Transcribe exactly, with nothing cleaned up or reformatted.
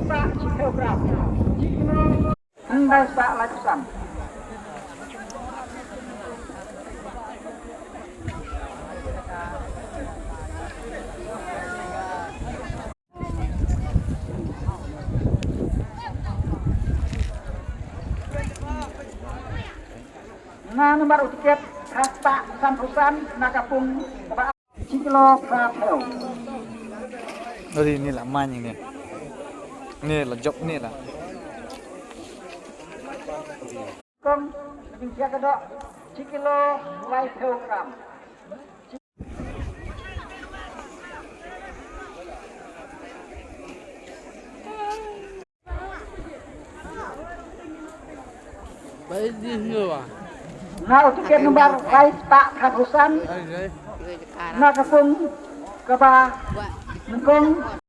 Spah shi kilogram. Shi kilo. Hyndai spah laiphew san. Na nombar u tiket, phra spah sanphew san, na ka pung kaba shi kilo phra phew. Ri ni la mani ni. Ni la jop ni la. Kong, jingsia ka doh, shi kilo laiphew gram. Na u tiket nombar lai spah khatphew san. Na ka pung kaba nyngkong.